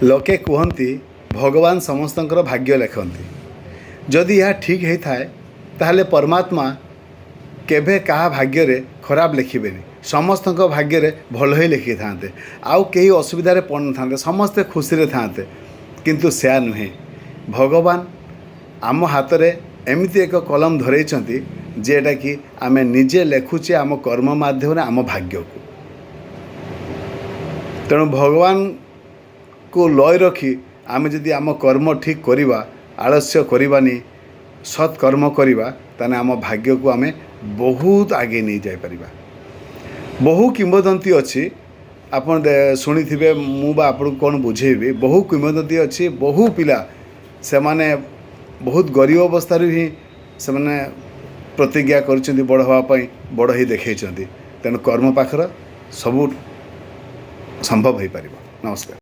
ଲୋକେ କୁହନ୍ତି ଭଗବାନ ସମସ୍ତଙ୍କର ଭାଗ୍ୟ ଲେଖନ୍ତି। ଯଦି ଏହା ଠିକ୍ ହେଇଥାଏ, ତାହେଲେ ପରମାତ୍ମା କେବେ କାହା ଭାଗ୍ୟରେ ଖରାପ ଲେଖିବେନି, ସମସ୍ତଙ୍କ ଭାଗ୍ୟରେ ଭଲ ହିଁ ଲେଖିଥାନ୍ତେ, ଆଉ କେହି ଅସୁବିଧାରେ ପଡ଼ିନଥାନ୍ତେ, ସମସ୍ତେ ଖୁସିରେ ଥାନ୍ତେ। କିନ୍ତୁ ସେୟା ନୁହେଁ। ଭଗବାନ ଆମ ହାତରେ ଏମିତି ଏକ କଲମ ଧରେଇଛନ୍ତି, ଯେଉଁଟାକି ଆମେ ନିଜେ ଲେଖୁଛେ ଆମ କର୍ମ ମାଧ୍ୟମରେ ଆମ ଭାଗ୍ୟକୁ। ତେଣୁ ଭଗବାନକୁ ଲୟ ରଖି ଆମେ ଯଦି ଆମ କର୍ମ ଠିକ୍ କରିବା, ଆଳସ୍ୟ କରିବାନି, ସତ୍ କର୍ମ କରିବା, ତାହେଲେ ଆମ ଭାଗ୍ୟକୁ ଆମେ ବହୁତ ଆଗେଇ ନେଇଯାଇପାରିବା। ବହୁ କିମ୍ବଦନ୍ତୀ ଅଛି, ଆପଣ ଶୁଣିଥିବେ, ମୁଁ ବା ଆପଣଙ୍କୁ କ'ଣ ବୁଝେଇବି। ବହୁ କିମ୍ବଦନ୍ତୀ ଅଛି, ବହୁ ପିଲା ସେମାନେ ବହୁତ ଗରିବ ଅବସ୍ଥାରୁ ହିଁ ସେମାନେ ପ୍ରତିଜ୍ଞା କରିଛନ୍ତି ବଡ଼ ହେବା ପାଇଁ, ବଡ଼ ହେଇ ଦେଖେଇଛନ୍ତି। ତେଣୁ କର୍ମ ପାଖରେ ସବୁ ସମ୍ଭବ ହେଇପାରିବ। ନମସ୍କାର।